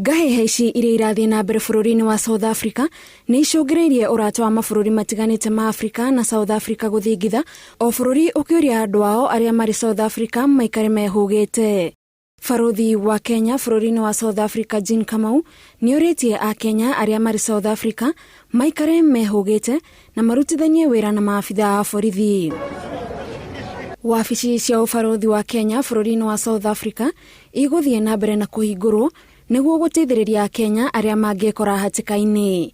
Ngahĩha ici iria irathiĩ na mbere bũrũri-inĩ wa South Africa nĩ icũngĩrĩirie ũrata wa mabũrũri matiganĩte ma Africa na South Africa gũthingitha, o bũrũri ũkĩũria andũ ao arĩa marĩ South Africa maikare mehũgĩte. Barũthi wa Kenya bũrũri-inĩ wa South Africa Jean Kamau nĩ orĩtie Akenya arĩa marĩ South Africa maikare mehũgĩte na marutithanie wĩra na maabitha a borithi. Wabici cia ũbarũthi wa Kenya bũrũri-inĩ wa South Africa igũthiĩ na mbere na kũhingũrwo nĩguo gũteithĩrĩria Akenya arĩa mangĩkora hatĩka-inĩ.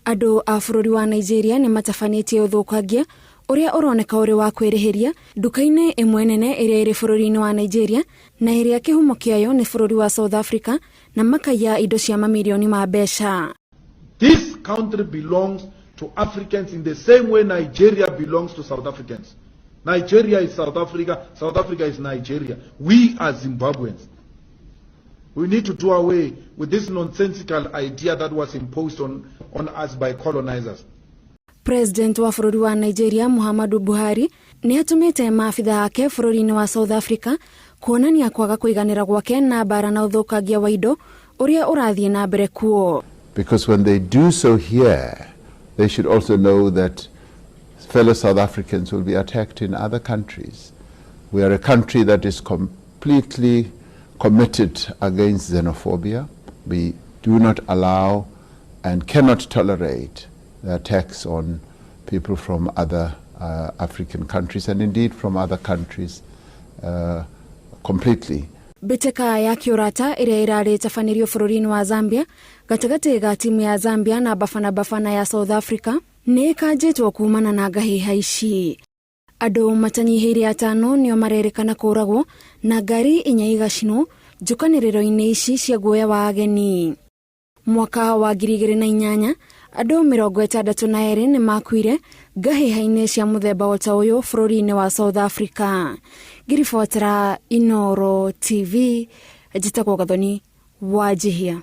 Andũ a bũrũri wa Nigeria nĩ matabanĩtie ũthũkangia ũrĩa ũroneka ũrĩ wa kwĩrĩhĩria nduka-inĩ ĩmwe nene ĩrĩa ĩrĩ bũrũri-inĩ wa Nigeria na ĩrĩa kĩhumo kĩayo nĩ bũrũri wa South Africa na makaiya indo cia mamirioni ma mbeca. This country belongs to Africans in the same way Nigeria belongs to South Africans. Nigeria is South Africa, South Africa is Nigeria. We are Zimbabweans. We need to do away with this nonsensical idea that was imposed on us by colonizers. President wa bũrũri wa Nigeria Muhammadu Buhari nĩ atũmĩte maabitha ake bũrũri-inĩ wa South Africa kuonania kwaga kũiganĩra gwake na mbara na ũthũkangia wa indo ũrĩa ũrathiĩ na mbere kuo. Because when they do so here, they should also know that fellow South Africans will be attacked in other countries. We are a country that is completely committed against xenophobia. We do not allow and cannot tolerate the attacks on people from other African countries and indeed from other countries completely. Mbĩtĩka ya kĩũrata ĩrĩa ĩrarĩ ĩtabanĩrio bũrũri-inĩ wa Zambia gatagatĩ ga timu ya Zambia na Bafana Bafana ya South Africa nĩ ĩkanjĩtwo kumana na ngahĩha ici. Andũ matanyihĩire atano nĩo marerĩkana kũragwo na ngari inya igacinwo njũkanĩrĩro-inĩ ici cia guoya wa ageni. Mwaka wa 2008 andũ 62 nĩ makuire ngahĩha-inĩ cia mũthemba o ta ũyũ bũrũri-inĩ wa South Africa. Ngĩribotera Inooro TV, njĩtagwo Gathoni Wanjihia.